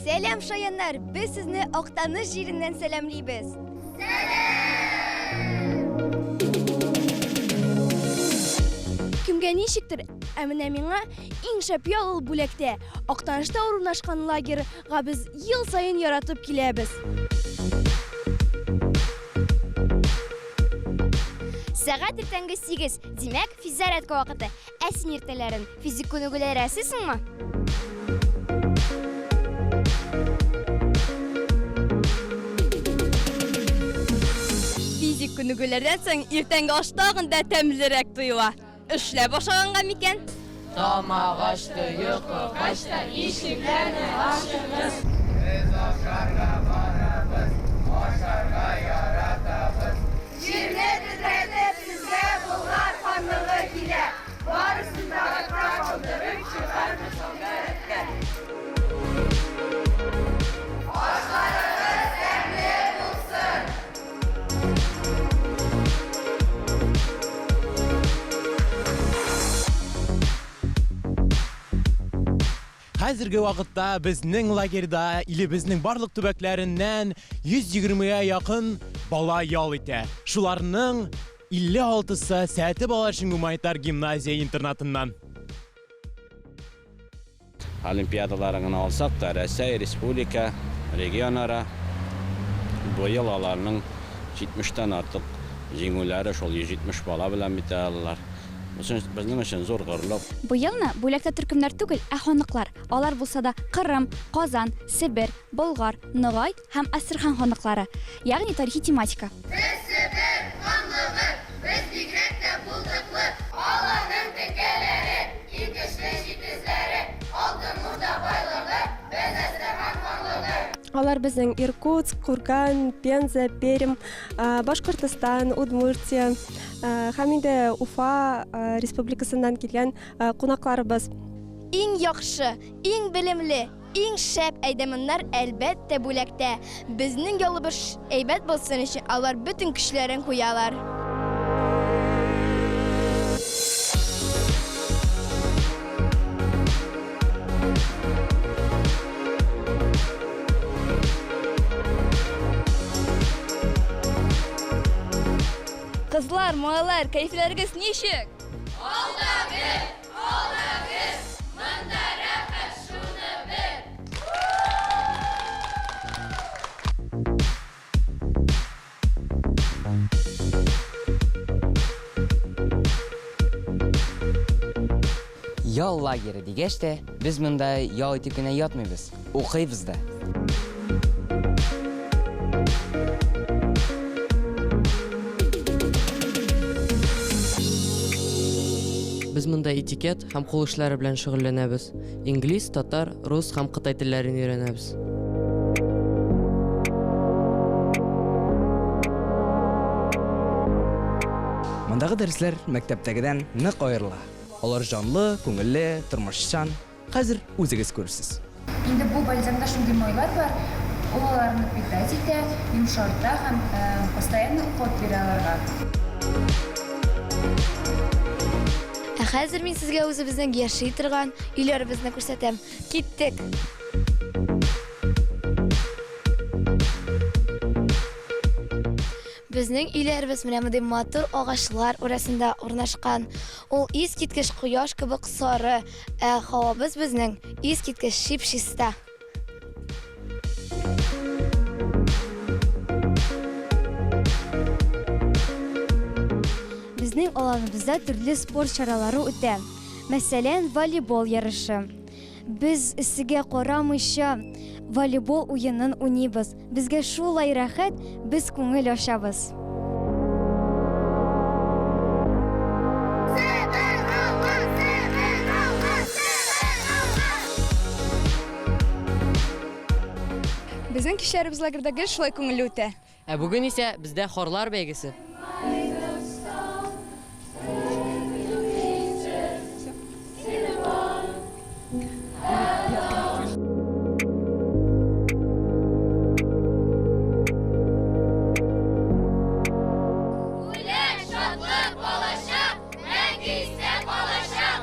Сәлам, шаяннар! Без сезне Актаныш җиреннән сәламлибез! Сәлам! Кемгә ничектер, ә менә миңа иң шәп ял ул Бүләктә. Актанышта урнашкан лагерьга без ел саен яратып киләбез. Сәгать иртәнге 8, димәк, физзарядка вакыты. Ә син иртәләрен физик күнегүләр ясыйсыңмы? Физик күнегүләрдән соң иртәнге аш тагын да тәмлерәк тоела. Эшләп ашаганга микән? Тамак ачты, йокы качты, ишекләрне ачыгыз. Без ашарга барабыз, ашарга яратабыз. Җирне тетрәтеп сезгә Болгар ханлыгы килә. Барысын да артта калдырып чыгарбыз алгы рәткә. Ашларыгыз тәмле булсын! Хәзерге вакытта безнең лагерьда илебезнең барлык төбәкләреннән 120-гә якын бала ял итә. Шуларның 56-сы Сәләтле балалар өчен гуманитар гимназия интернатыннан. Олимпиадаларын гына алсак та, Рәсәй, республика, регионара быел аларның 70 тән артык җиңүләре, шул 170 бала белән бит алар. Безнең өчен зур горурлык. Быелны бүләктә төркемнәр түгел, ә ханлыклар. Алар булса да Кырым, Казан, Себер, Болгар, Ногай һәм Әстерхан ханлыклары. Ягъни тарихи тематика. Без Себер ханлыгы, без бигрәк тә булдыклы. Алланың текәләре, иң көчле җитезләре, Алтын Урда байлыгы, без Әстерхан ханлыгы. Алар безнең Иркутск, Курган, Пенза, Пермь, Башкортостан, Удмуртия һәм инде Уфа республикасыннан килгән кунакларыбыз. Иң яхшы, иң белемле, Иң шәп әйдәманнар, әлбәттә, бүләктә. Безнең ялыбыз әйбәт булсын өчен алар бөтен көчләрен куялар. Кызлар, малайлар, кәефләрегез ничек? Алда гел! Алда гел, монда рәхәт, шуны бел! Ял лагере дигәч тә, без монда ял итеп кенә ятмыйбыз, укыйбыз да. Без монда этикет һәм кул эшләре белән шөгыльләнәбез. Инглиз, татар, рус һәм кытай телләрен өйрәнәбез. Мондагы дәресләр мәктәптәгедән нык аерыла. Алар җанлы, күңелле, тормышчан. Хәзер үзегез күрерсез. Инде бу бальзамда шундый майлар бар, ул аларны питать итә, йомшарта һәм постоянный уход бирә аларга. Ә хәзер мин сезгә үзебезнең яши торган өйләребезне күрсәтәм. Киттек! Безнең өйләребез менә мондый матур агачлар урасында урнашкан. Ул искиткеч кояш кебек сары, ә һавабыз безнең искиткеч чип-чиста. Безнең аланыбызда төрле спорт чаралары үтә. Мәсәлән, волейбол ярышы. Без эссегә карамыйча волейбол уенын уйныйбыз. Безгә шулай рәхәт, без күңел ачабыз. Себер алга! Себер алга! Себер алга! Безнең кичләребез лагерьда гел шулай күңелле үтә. Ә бүген исә бездә хорлар бәйгесе. Бүләк, шатлык, балачак, мәңге истә калачак!